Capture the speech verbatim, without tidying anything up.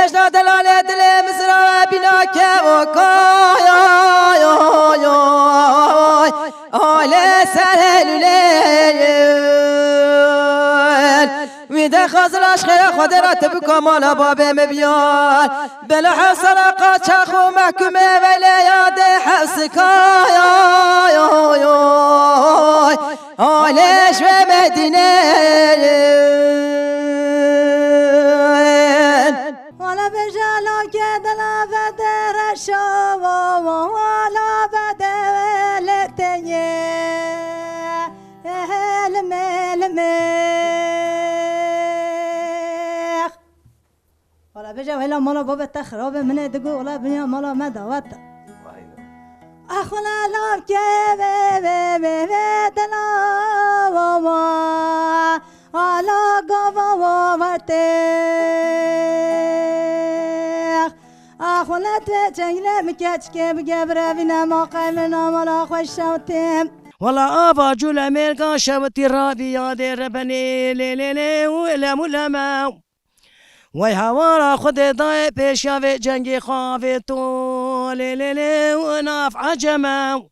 Ejda delalê dilê mizra bîna ke o kay, oy, oy, oy. Alê serê lulê. Wî de xazil aşxê ya Xwedê ra te bika mala babê me biyar. Bela hesara qaça xo mehkume vele yadê hesika, oy, oy, oy. Alê ji we Medîne. Wala beja la ke dela vede reşa wa wa wala vede le teye. Ehe, lime, lime. Wala beja wela mala babe te xirabe mine digo wala binya mala me dawet. Axwala lav ke ve ve ve ve dela wa wa. Ala gava wa varte. Axwala te çengle mi keçke bi gebre vine ma qevne namala xweş şewtim. Wala ava cûle mêrga şewitî rabî yadê rebenê lê lê lê û lem û leme. Wey hewara Xwedê dayê pêşiya vê cengê xwe avê to lê lê lê û nav eceme.